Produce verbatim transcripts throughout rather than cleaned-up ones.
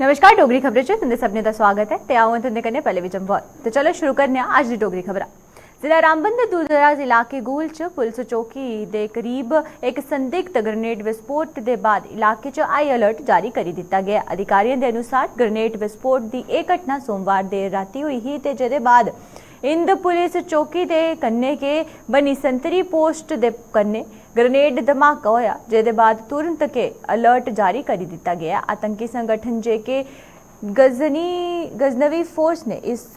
नमस्कार, डोगरी खबरें च तुं'दे सभनें दा स्वागत ऐ ते अ'ऊं आं तुं'दे कन्नै पल्लवी जम्वाल। ते चलो शुरू करने आं अज्ज दी डोगरी खबरां। जिला रामबन दे दूरदराज इलाके गूल च पुलस चौकी दे करीब इक संदिग्ध ग्रेनेड विस्फोट दे बाद इलाके च हाई अलर्ट जारी करी दित्ता गेआ। अधिकारियें दे अनुसार ग्रेनेड विस्फोट दी एह् घटना सोमवार देर रातीं होई ही ते जेह्दे बाद इंद पुलस चौकी दे कन्नै गै बनी संतरी पोस्ट दे कन्नै ग्रेनेड धमाका होआ, जेह्दे बाद तुरंत गै अलर्ट जारी करी दित्ता गेआ। आतंकी संगठन जेके गजनी गजनवी फोर्स ने इस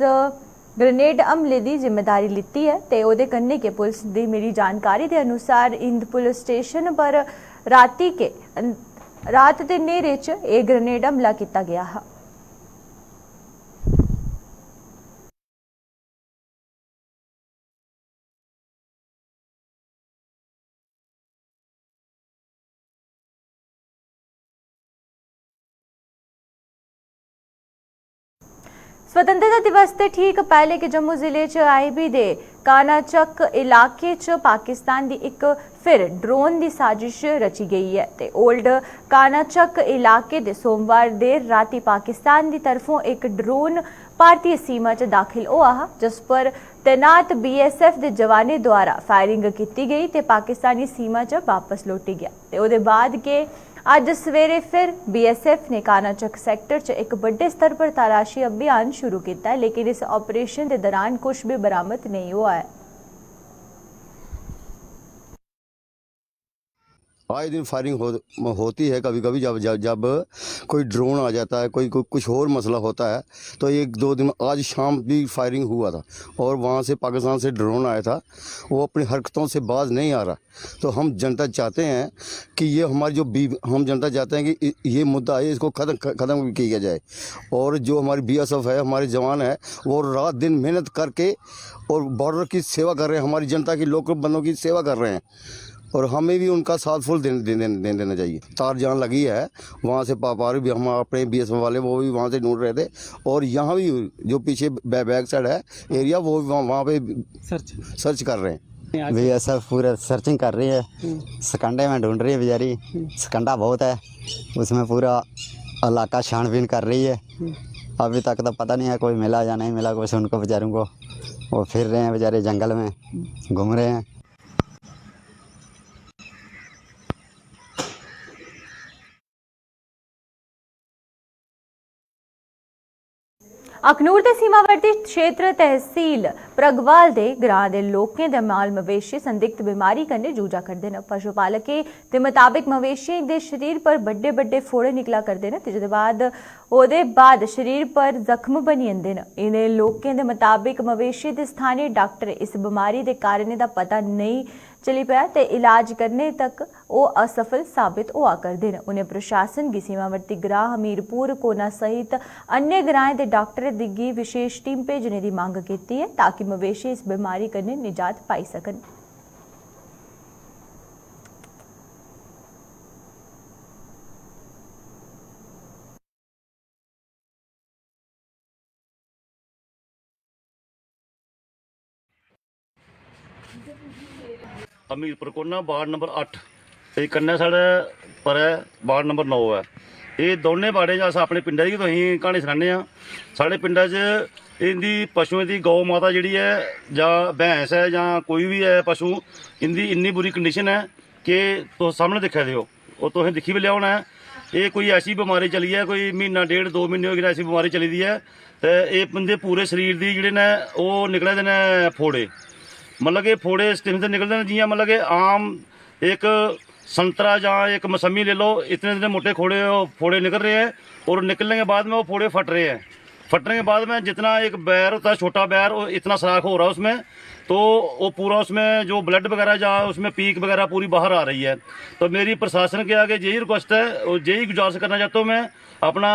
ग्रेनेड हमले दी जिम्मेदारी लित्ती ऐ ते ओह्दे कन्नै गै पुलस दी मिली जानकारी दे अनुसार इंद पुलस स्टेशन पर राती के रात दे न्हेरे च एह् ग्रेनेड हमला कीता गेआ हा। स्वतंत्रता दिवस दे ठीक पैह्ले गै जम्मू जिले च आईबी दे कानाचक इलाके च पाकिस्तान दी इक फिर ड्रोन दी साजिश रची गेई ऐ ते ओल्ड कानाचक इलाके दे सोमवार देर रातीं पाकिस्तान दी तरफों इक ड्रोन भारतीय सीमा च दाखल होआ हा, जिस पर तैनात बीएसएफ दे जवानें द्वारा फायरिंग कीती गेई ते पाकिस्तानी सीमा च बापस लौटी गेआ ते ओह्दे बाद गै अज्ज सवेरे फिर बीएसएफ ने कानाचक सेक्टर च इक बड्डे स्तर पर तलाशी अभियान शुरू कीता ऐ, लेकिन इस ऑपरेशन दे दौरान कुछ भी बरामद नेईं होआ ऐ। आए दिन फायरिंग हो, होती है। कभी कभी जब जब जब कोई ड्रोन आ जाता है, कोई, कोई कुछ और मसला होता है, तो एक दो दिन, आज शाम भी फायरिंग हुआ था और वहाँ से पाकिस्तान से ड्रोन आया था। वो अपनी हरकतों से बाज नहीं आ रहा। तो हम जनता चाहते हैं कि ये हमारी जो बी हम जनता चाहते हैं कि इ- ये मुद्दा है, इसको खत्म ख- खत्म किया जाए। और जो हमारी बीएसएफ है, हमारे जवान है, वो रात दिन मेहनत करके और बॉर्डर की सेवा कर रहे हैं, हमारी जनता की, लोकल बंदों की सेवा कर रहे हैं। और हमें भी उनका साथ फुल देने देने देने देना चाहिए। तार जहाँ लगी है, वहाँ से पा- पार भी हम अपने बीएसएफ वाले, वो भी वहाँ से ढूंढ रहे थे। और यहाँ भी जो पीछे बै- बैक साइड है एरिया, वो भी वहाँ वहाँ पे सर्च सर्च कर रहे हैं। आज बीएसएफ पूरा सर्चिंग कर रही है। हम्म, सकंडे में ढूंढ रही है बेचारी। हम्म, सकंडा बहुत है, उसमें पूरा इलाका छानबीन कर रही है। हम्म। अभी तक तो पता नहीं है कोई मिला या नहीं मिला कुछ उनको बेचारों को। वो फिर रहे हैं बेचारे जंगल में, घूम रहे हैं। अखनूर दे सीमावर्ती क्षेत्र तहसील प्रगवाल दे ग्रां दे लोकें दे माल मवेशी संदिग्ध बमारी कन्नै जूझा करदे न। पशुपालकें दे मताबक मवेशियें दे शरीर पर बड्डे बड्डे फोड़े निकला करदे न ते जेह्दे बाद ओह्दे बाद शरीर पर जख्म बनी जंदे न। इ'नें लोकें दे मताबक मवेशियें दे स्थानीय डाक्टर इस बमारी दे कारणें दा पता नेईं चली पेआ ते इलाज करने तक ओह् असफल साबत होआ करदे न। उ'नें प्रशासन गी सीमावर्ती ग्रां हमीरपुर कोना सहित अन्य ग्राएं दे डाक्टरें दी गी विशेष टीम भेजने दी मंग कीती ऐ ताकि मवेशी इस बमारी कन्नै निजात पाई सकन। हमीरपुर कोना वार्ड नंबर अट्ठ ते कन्नै साढ़े परै वार्ड नंबर नौ ऐ। एह् दौनें वार्डें च अस अपने पिंडै दी गै तुसेंगी क्हानी सनान्ने आं। साढ़े पिंडै च इं'दी पशुएं दी गौ माता जेह्ड़ी ऐ जां भैंस ऐ जां कोई बी ऐ पशु, इं'दी इन्नी बुरी कंडीशन ऐ कि तुस सामनै दिक्खा दे ओ, ओह् तुसें दिक्खी बी लेआ होना ऐ। एह् कोई ऐसी बमारी चली ऐ, कोई म्हीना डेढ़ दो म्हीने होई गे न ऐसी बमारी चली दी ऐ। ते एह् इं'दे पूरे शरीर दी जेह्ड़े न ओह् निकला दे न फोड़े। मतलब कि फोड़े इस किस्म दे निकलदे न जि'यां मतलब कि आम इक संतरा जां इक मसम्मी ले लो, इतने इतने मोटे खोड़े फोड़े निकल रहे हैं और निकलने के बाद में वो फोड़े फट रहे हैं। फटने के बाद में जितना एक बैर होता है, छोटा बैर, वो इतना सुराख हो रहा है उसमें, तो वो पूरा उसमें जो ब्लड वगैरह जा उसमें पीक वगैरह पूरी बाहर आ रही है। तो मेरी प्रशासन के आगे यही रिक्वेस्ट है और यही गुजारिश करना चाहता हूँ मैं अपना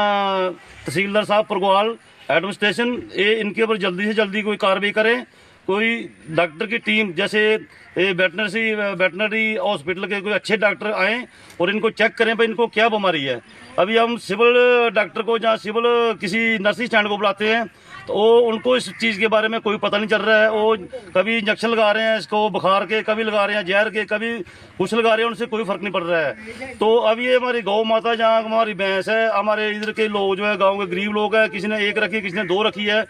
तहसीलदार साहब परगवाल एडमिनिस्ट्रेशन, ये इनके ऊपर जल्दी से जल्दी कोई कार्रवाई करें। कोई डॉक्टर की टीम जैसे ये वेटनरी वेटनरी हॉस्पिटल के कोई अच्छे डॉक्टर आएँ और इनको चेक करें भाई इनको क्या बीमारी है। अभी हम सिविल डॉक्टर को या सिविल किसी नर्सिंग स्टैंड को बुलाते हैं तो वो उनको इस चीज़ के बारे में कोई पता नहीं चल रहा है। वो कभी इंजेक्शन लगा रहे हैं इसको बुखार के, कभी लगा रहे हैं जहर के, कभी कुछ लगा रहे हैं, उनसे कोई फ़र्क नहीं पड़ रहा है। तो अब ये हमारी गौ माता, जहाँ हमारी भैंस है, हमारे इधर के लोग जो है गाँव के गरीब लोग हैं, किसी ने एक रखी, किसी ने दो रखी है,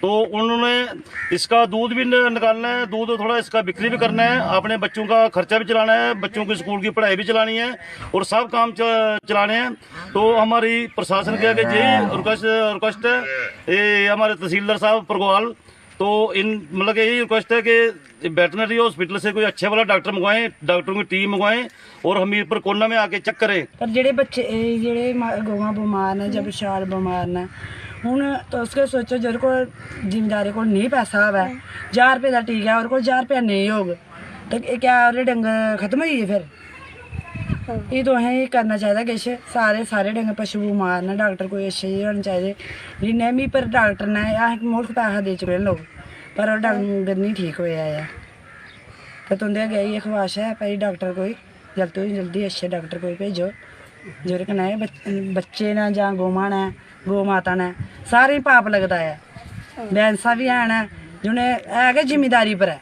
तो उन्होंने इसका दूध भी न-, निकालना है, दूध थोड़ा इसका बिक्री भी करना है, अपने बच्चों का खर्चा भी चलाना है, बच्चों की स्कूल की पढ़ाई भी चलानी है और सब काम च-, चलाने हैं। तो हमारी प्रशासन के आगे यही रिक्वेस्ट रिक्वेस्ट है, ये हमारे तहसीलदार साहब परगवाल, तो इन मतलब कि यही रिक्वेस्ट है कि वेटनरी हॉस्पिटल से कोई अच्छे वाला डॉक्टर मंगवाएं, डॉक्टरों की टीम मंगवाएं और हमीरपुर कोना में आके चेक करें। पर जेह्ड़े बच्चे एह् जेह्ड़े मा- गवां बमार न जां बछाल बमार न, हून तुस गै सोचो जेह्दे कोल जिमींदारें कोल नेईं पैसा होवै, ज्हार रपेऽ दा टीका ऐ, ओह्दे कोल ज्हार रपेआ नेईं होग ते एह् क्या ओह्दे डंगर खत्म होई गे फिर? एह् तुसें एह् करना चाहिदा किश, सारे सारे डंगर पशु बमार न, डाक्टर कोई अच्छे जेह् होने चाहिदे। जिन्ने बी पर डाक्टर न अस मुल्ख पैसा देई चुके दे लोक, पर ओह् डंगर निं ठीक होएआ ऐ। ते तुं'दे अग्गें इ'यै ख्वाहिश ऐ भाई डाक्टर कोई जल्दी तों जल्दी अच्छे डाक्टर कोई भेजो, जेह्दे कन्नै एह् बच- बच्चे न जां गौवां न, गौ माता न, सारें गी पाप लगदा ऐ। बैंसां बी हैन, जि'नें है गै जिमींदारी पर ऐ।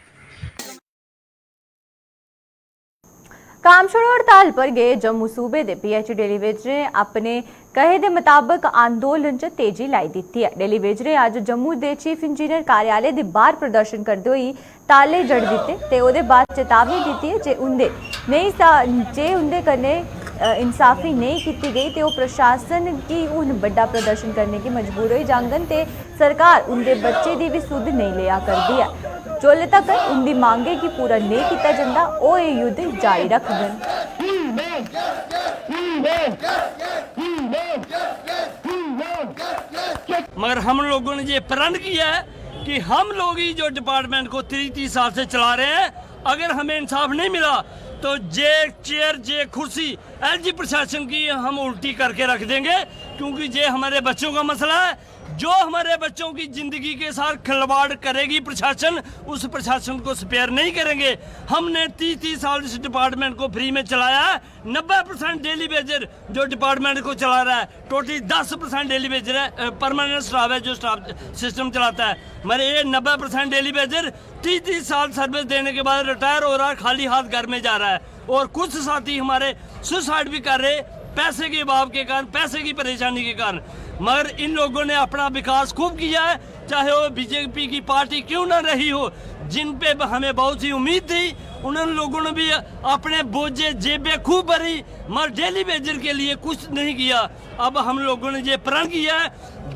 काम छोड़ो हड़ताल पर गे जम्मू सूबे दे पीएचई डेली वेजरें अपने कहे दे मताबक आंदोलन च तेजी लाई दित्ती ऐ। डेली वेजरें अज्ज जम्मू दे चीफ इंजीनियर कार्यालय दे बाहर प्रदर्शन करदे होई ताले जड़ दित्ते ते ओह्दे बाद चेतावनी दित्ती ऐ जे उंदे नेईं सा- जे उंदे कन्नै अ, इंसाफी नेईं कीती गेई ते ओह् प्रशासन गी हून बड्डा प्रदर्शन करने गी मजबूर होई जाङन ते सरकार उंदे बच्चे दी बी सुध नेईं लेआ करदी ऐ। जोल्ले तगर उंदी मांगें गी पूरा नेईं कीता जंदा, ओह् एह् युद्ध जारी रखङन। मगर हम लोगों ने ये प्रण किया है कि हम लोग ही जो डिपार्टमेंट को तीस तीस साल से चला रहे हैं, अगर हमें इंसाफ नहीं मिला तो जे चेयर, जे कुर्सी एलजी प्रशासन की हम उल्टी करके रख देंगे, क्योंकि ये हमारे बच्चों का मसला है। जो हमारे बच्चों की जिंदगी के साथ खिलवाड़ करेगी प्रशासन, उस प्रशासन को स्पेयर नहीं करेंगे। हमने तीस तीस साल इस डिपार्टमेंट को फ्री में चलाया है। नब्बे परसेंट डेली वेजर जो डिपार्टमेंट को चला रहा है, टोटली दस परसेंट डेली वेजर है, परमानेंट स्टाफ है जो स्टाफ सिस्टम चलाता है। मगर ये नब्बे परसेंट डेली वेजर तीस तीस साल सर्विस देने के बाद रिटायर हो रहा है, खाली हाथ घर में जा रहा है। और कुछ साथी हमारे सुसाइड भी कर रहे पैसे के अभाव के कारण, पैसे की परेशानी के कारण। मगर इन लोगों ने अपना विकास खूब किया है, चाहे वो बीजेपी की पार्टी क्यों ना रही हो, जिन पे हमें बहुत सी उम्मीद थी, उन लोगों ने भी अपने बोझे जेबें खूब भरी, मगर डेली वेजर के लिए कुछ नहीं किया। अब हम लोगों ने ये प्रण किया है,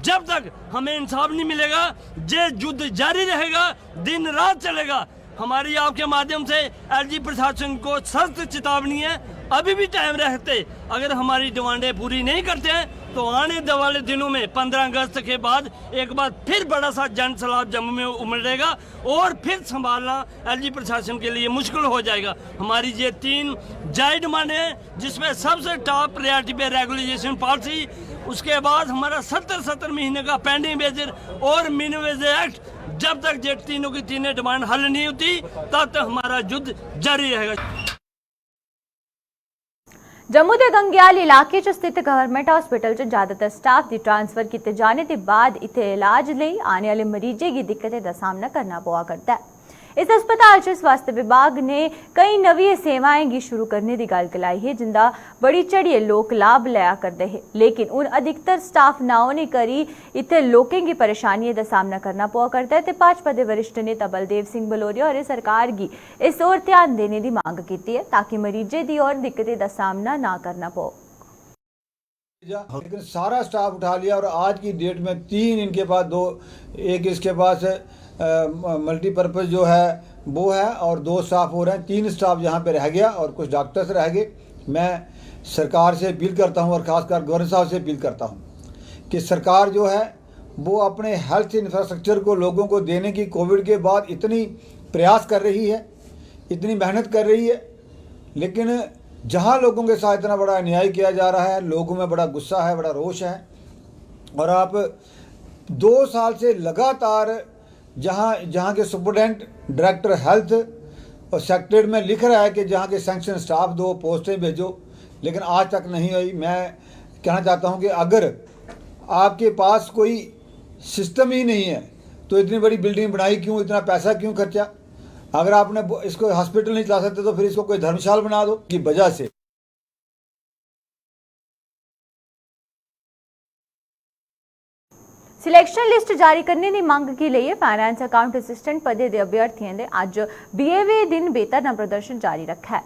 जब तक हमें इंसाफ नहीं मिलेगा, ये युद्ध जारी रहेगा, दिन रात चलेगा। हमारी आपके माध्यम से एलजी प्रशासन को सख्त चेतावनी है, अभी भी टाइम रहते अगर हमारी डिमांडें पूरी नहीं करते हैं तो आने वाले दिनों में पन्द्रह अगस्त के बाद एक बार फिर बड़ा सा जन सैलाब जम्मू में उमड़ेगा और फिर संभालना एलजी प्रशासन के लिए मुश्किल हो जाएगा। हमारी ये तीन जायज डिमांडें हैं, जिसमें सबसे टॉप प्रायोरिटी पे रेगुलराइजेशन पॉलिसी, उसके बाद हमारा सत्तर सत्तर महीने का पेंडिंग वेजेस और मिनिमम वेज एक्ट। जब तक ये तीनों की तीनों डिमांड हल नहीं होती, तब तक हमारा युद्ध जारी रहेगा। जम्मू दे गंगेयाल इलाके च स्थित गवर्नमेंट हॉस्पिटल च ज्यादातर स्टाफ दी ट्रांसफर कीते जाने दे बाद इत्थै इलाज लेई आने आह्ले मरीजें गी दिक्कतें दा सामना करना पवा करदा ऐ। इस अस्पताल च स्वास्थ्य विभाग ने केई नमियें सेवाएं गी शुरू करने दी गल्ल गलाई ही, जिंदा बड़ी चढ़ियै लोक लाभ लैआ करदे हे, लेकिन हून अधिकतर स्टाफ ना होने करी इत्थै लोकें गी परेशानियें दा सामना करना पवा करदा ऐ ते भाजपा दे वरिष्ठ नेता बलदेव सिंह भलोरिया होरें सरकार गी इस ओर ध्यान देने दी मंग कीती ऐ, ताकि मरीजें दी होर दिक्कतें दा सामना ना करना पवै। लेकिन सारा स्टाफ उठा लिया और आज की डेट में तीन इनके पास, दो, एक इसके पास मल्टीपर्पज़ जो है वो है और दो स्टाफ हो रहे हैं, तीन स्टाफ यहाँ पे रह गया और कुछ डॉक्टर्स रह गए। मैं सरकार से अपील करता हूँ और ख़ासकर गवर्नर साहब से अपील करता हूँ कि सरकार जो है वो अपने हेल्थ इंफ्रास्ट्रक्चर को लोगों को देने की कोविड के बाद इतनी प्रयास कर रही है, इतनी मेहनत कर रही है, लेकिन जहाँ लोगों के साथ इतना बड़ा अन्याय किया जा रहा है, लोगों में बड़ा गुस्सा है, बड़ा रोष है। और आप दो साल से लगातार जहाँ जहाँ के सुपरिटेंडेंट डायरेक्टर हेल्थ और सेक्रेटरीट में लिख रहा है कि जहाँ के सैंक्शन स्टाफ दो, पोस्टें भेजो, लेकिन आज तक नहीं आई। मैं कहना चाहता हूँ कि अगर आपके पास कोई सिस्टम ही नहीं है तो इतनी बड़ी बिल्डिंग बनाई क्यों, इतना पैसा क्यों खर्चा? अगर आपने ब-, इसको हॉस्पिटल नहीं चला सकते तो फिर इसको कोई धर्मशाला बना दो। की वजह से सिलेक्शन लिस्ट जारी करने दी मंग गी लेइयै फाइनेंस अकाउंट असिस्टेंट पदे दे अभ्यर्थियें दे अज्ज बीए बी दिन बेधरना प्रदर्शन जारी रक्खा ऐ।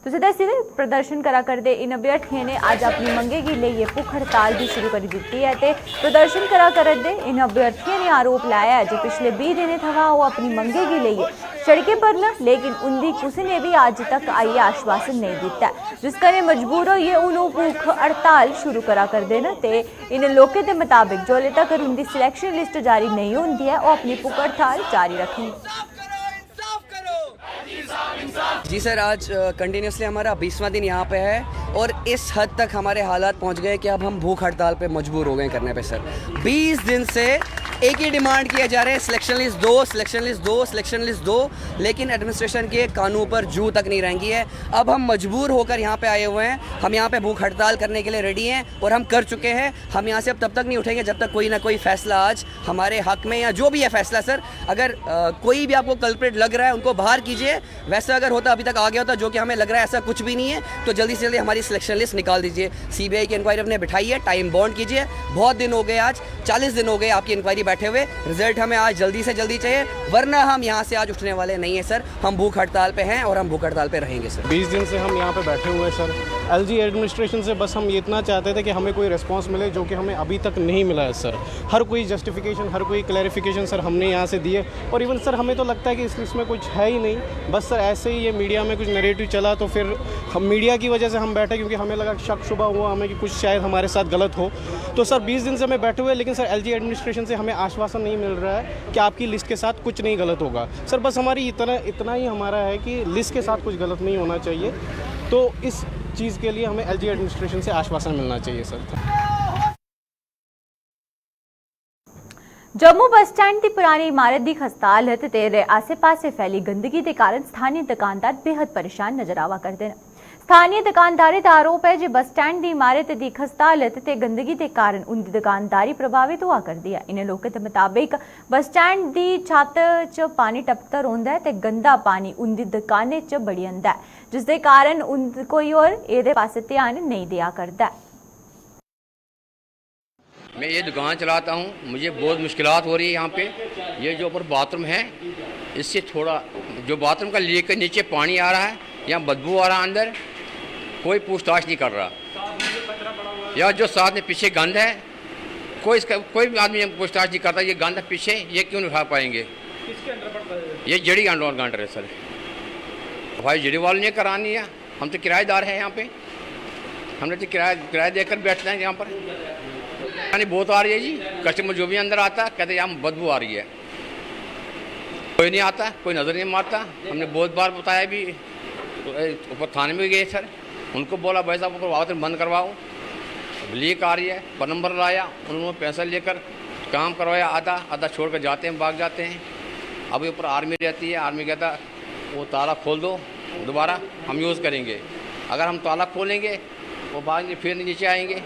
तुसें दस्सी दे प्रदर्शन करा करदे इन अभ्यर्थियें ने अज्ज अपनी मंगें गी लेइयै भुक्ख हड़ताल बी शुरू करी दित्ती ऐ ते प्रदर्शन करा करदे इन अभ्यर्थियें ने आरोप लाया ऐ जे पिछले बीह् दिनें थमां ओह् अपनी मंगें गी लेइयै सड़कें पर न, लेकिन उंदी कुसै ने बी अज्ज तक आइयै आश्वासन नेईं दित्ता ऐ, जिस कन्नै मजबूर होइयै हून ओह् भुक्ख हड़ताल शुरू करा करदे न ते इन लोकें दे मताबक जोल्ले तगर उंदी सिलेक्शन लिस्ट जारी नेईं होंदी ऐ, ओह् अपनी भुक्ख हड़ताल जारी रक्खङन। जी सर, आज कंटिन्यूसली हमारा बीसवां दिन यहाँ पे है और इस हद तक हमारे हालात पहुँच गए कि अब हम भूख हड़ताल पे मजबूर हो गए करने पे सर। बीस दिन से एक ही डिमांड किया जा रहा है, सिलेक्शन लिस्ट दो, सिलेक्शन लिस्ट दो, सिलेक्शन लिस्ट दो, लेकिन एडमिनिस्ट्रेशन के कानों पर जू तक नहीं रेंगी है। अब हम मजबूर होकर यहाँ पे आए हुए हैं, हम यहाँ पे भूख हड़ताल करने के लिए रेडी हैं और हम कर चुके हैं। हम यहाँ से अब तब तक नहीं उठेंगे जब तक कोई ना कोई फैसला आज हमारे हक में, या जो भी है फैसला सर, अगर अ, कोई भी आपको कल्प्रिट लग रहा है उनको बाहर कीजिए। वैसे अगर होता अभी तक आ गया होता, जो कि हमें लग रहा है ऐसा कुछ भी नहीं है, तो जल्दी से जल्दी हमारी सिलेक्शन लिस्ट निकाल दीजिए। सीबीआई की इंक्वायरी अपने बिठाई है, टाइम बॉन्ड कीजिए। बहुत दिन हो गए, आज चालीस दिन हो गए आपकी इंक्वायरी बैठे हुए। रिजल्ट हमें आज जल्दी से जल्दी चाहिए, वरना हम यहाँ से आज उठने वाले नहीं हैं सर। हम भूख हड़ताल पे हैं और हम भूख हड़ताल पे रहेंगे सर। बीस दिन से हम यहाँ पे बैठे हुए हैं सर। एलजी एडमिनिस्ट्रेशन से बस हम ये इतना चाहते थे कि हमें कोई रिस्पांस मिले, जो कि हमें अभी तक नहीं मिला है सर। हर कोई जस्टिफिकेशन, हर कोई क्लैरिफिकेशन सर हमने यहाँ से दिए, और इवन सर हमें तो लगता है कि इस लिस्ट में कुछ है ही नहीं। बस सर ऐसे ही ये मीडिया में कुछ नैरेटिव चला, तो फिर हम मीडिया की वजह से हम बैठे, क्योंकि हमें लगा, शक शुबा हुआ हमें कि कुछ शायद हमारे साथ गलत हो। तो सर बीस दिन से हमें बैठे हुए, लेकिन सर एलजी एडमिनिस्ट्रेशन से हमें आश्वासन नहीं मिल रहा है कि आपकी लिस्ट के साथ कुछ नहीं गलत होगा। सर बस हमारी इतना इतना ही हमारा है कि लिस्ट के साथ कुछ गलत नहीं होना चाहिए। तो इस चीज़ के लिए हमें एलजी एडमिनिस्ट्रेशन से आश्वासन मिलना चाहिए सर। जम्मू बस स्टैंड दी पुरानी इमारत दी खस्ता हालत ते एह्दे आस्सै-पास्सै फैली गंदगी दे कारण स्थानीय दकानदार बेहद परेशान नजर आवा करदे न। स्थानीय दकानदारें दा आरोप ऐ जे बस स्टैंड दी इमारत दी खस्ता हालत ते गंदगी दे कारण उंदी दकानदारी प्रभावत होआ करदी ऐ। इ'नें लोकें दे मताबक बस स्टैंड दी छत्त च पानी टपकदा रौंह्दा ऐ ते गंदा पानी उंदी दकानें च बड़ी जंदा ऐ, जिसदे कारण उंद कोई होर एह्दे पास्सै ध्यान नेईं देआ करदा ऐ। मैं ये दुकान चलाता हूँ, मुझे बहुत मुश्किलात हो रही है यहाँ पे। ये जो ऊपर बाथरूम है, इससे थोड़ा जो बाथरूम का लीक के नीचे पानी आ रहा है या बदबू आ रहा है अंदर, कोई पूछताछ नहीं कर रहा। या जो साथ में पीछे गंद है, कोई इसका कोई भी आदमी पूछताछ नहीं करता। ये गंद पीछे ये क्यों नहीं उठा पाएंगे? ये जड़ी अंडर गंड है सर। भाई जड़ी वाले ने करानी है, हम तो किराएदार हैं यहाँ पे, हमने तो किराया किराया देकर बैठते हैं यहाँ पर। पानी बहुत आ रही है जी। कस्टमर जो भी अंदर आता है कहते हैं यहाँ बदबू आ रही है। कोई नहीं आता, कोई नज़र नहीं मारता। हमने बहुत बार बताया भी, ऊपर थाने में गए सर, उनको बोला भाई साहब ऊपर वापस बंद करवाओ, लीक आ रही है। पर नंबर लाया, उन्होंने पैसा लेकर काम करवाया, आधा आधा छोड़ कर जाते हैं, भाग जाते हैं। अभी ऊपर आर्मी रहती है, आर्मी कहता वो ताला खोल दो दोबारा, हम यूज़ करेंगे। अगर हम ताला खोलेंगे वो भाग के फिर नीचे आएंगे।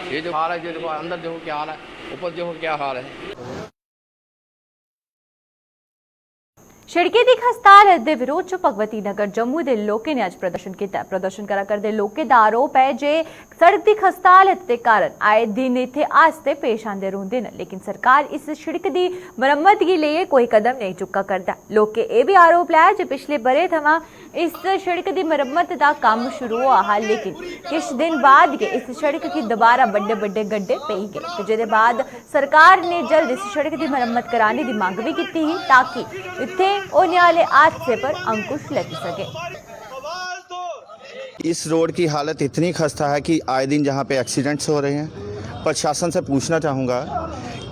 ये जो हाल है, जो देखो अंदर देखो क्या हाल है, ऊपर देखो क्या हाल है। शिड़के दी खस्ता हालत दे विरोध च भगवती नगर जम्मू दे लोकें ने अज्ज प्रदर्शन कीता। प्रदर्शन करा करदे लोकें दा आरोप ऐ जे सड़क दी खस्ता हालत दे कारण आए दिन इत्थै हादसे पेश आंदे रौंह्दे न, लेकिन सरकार इस शिड़क दी मरम्मत गी लेइयै कोई कदम नेईं चुक्का करदा। लोकें एह् बी आरोप लाया जे पिछले ब'रे थमां इस शिड़क दी मरम्मत दा कम्म शुरू होआ हा, लेकिन किश दिन बाद गै इस शिड़क गी दोबारा बड्डे बड्डे गड्ढे पेई गे ते जेह्दे बाद सरकार ने जल्द इस शिड़क दी मरम्मत कराने दी मंग बी कीती ही, ताकि इत्थै होने आह्ले हादसे पर अंकुश लग्गी सके। इस रोड की हालत इतनी खस्ता है कि आए दिन जहाँ पे एक्सीडेंट्स हो रहे हैं। प्रशासन से पूछना चाहूँगा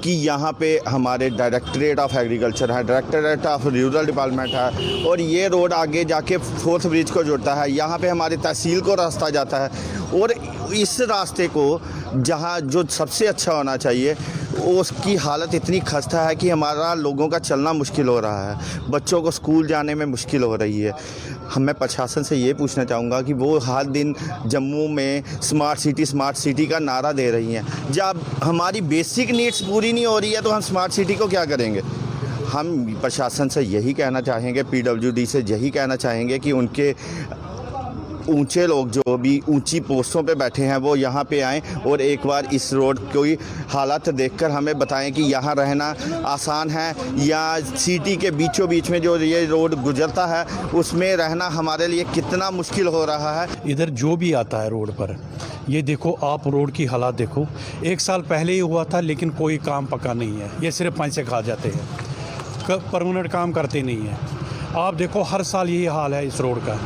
कि यहाँ पे हमारे डायरेक्टरेट ऑफ एग्रीकल्चर है, डायरेक्टरेट ऑफ रूरल डेवलपमेंट है, और ये रोड आगे जाके फोर्थ ब्रिज को जुड़ता है। यहाँ पे हमारी तहसील को रास्ता जाता है, और इस रास्ते को जहाँ जो सबसे अच्छा होना चाहिए, उसकी हालत इतनी खस्ता है कि हमारा लोगों का चलना मुश्किल हो रहा है, बच्चों को स्कूल जाने में मुश्किल हो रही है। हम मैं प्रशासन से ये पूछना चाहूँगा कि वो हर दिन जम्मू में स्मार्ट सिटी, स्मार्ट सिटी का नारा दे रही हैं। जब हमारी बेसिक नीड्स पूरी नहीं हो रही है, तो हम स्मार्ट सिटी को क्या करेंगे? हम प्रशासन से यही कहना चाहेंगे, पीडब्ल्यूडी से यही कहना चाहेंगे कि उनके ऊंचे लोग जो भी ऊंची पोस्टों पे बैठे हैं, वो यहाँ पे आएँ और एक बार इस रोड की हालत देखकर हमें बताएं कि यहाँ रहना आसान है या सिटी के बीचों बीच में जो ये रोड गुजरता है, उसमें रहना हमारे लिए कितना मुश्किल हो रहा है। इधर जो भी आता है रोड पर, ये देखो, आप रोड की हालात देखो। एक साल पहले ही हुआ था, लेकिन कोई काम पक्का नहीं है, ये सिर्फ पैसे खा जाते हैं, परमानेंट काम करते नहीं है। आप देखो, हर साल यही हाल है इस रोड का।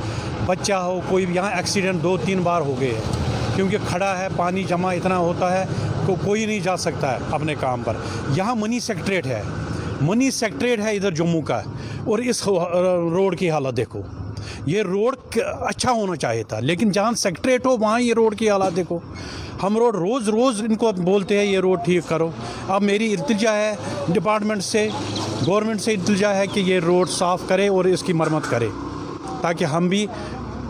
बच्चा हो, कोई भी, यहाँ एक्सीडेंट दो तीन बार हो गए हैं, क्योंकि खड़ा है, पानी जमा इतना होता है, तो कोई नहीं जा सकता है अपने काम पर। यहाँ मनी सेक्रेटेरिएट है, मनी सेक्रेटेरिएट है इधर जम्मू का, और इस रोड की हालत देखो। ये रोड क- अच्छा होना चाहिए था, लेकिन जहाँ सेक्रेटेरिएट हो, वहाँ ये रोड की हालत देखो। हम रोड रोज़ रोज़ इनको बोलते हैं, ये रोड ठीक करो। अब मेरी इल्तिजा है डिपार्टमेंट से, गवर्नमेंट से इल्तिजा है कि ये रोड साफ़ करे और इसकी मरम्मत करे, ताकि हम भी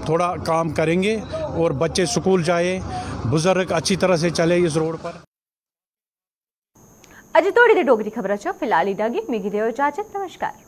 थोड़ा काम करेंगे और बच्चे स्कूल जाए, बुज़ुर्ग अच्छी तरह से चले इस रोड पर। अज्ज तोड़ी दे डोगरी खबरा च फिलहाल इन्ना गै। मिगी देओ इजाजत। नमस्कार।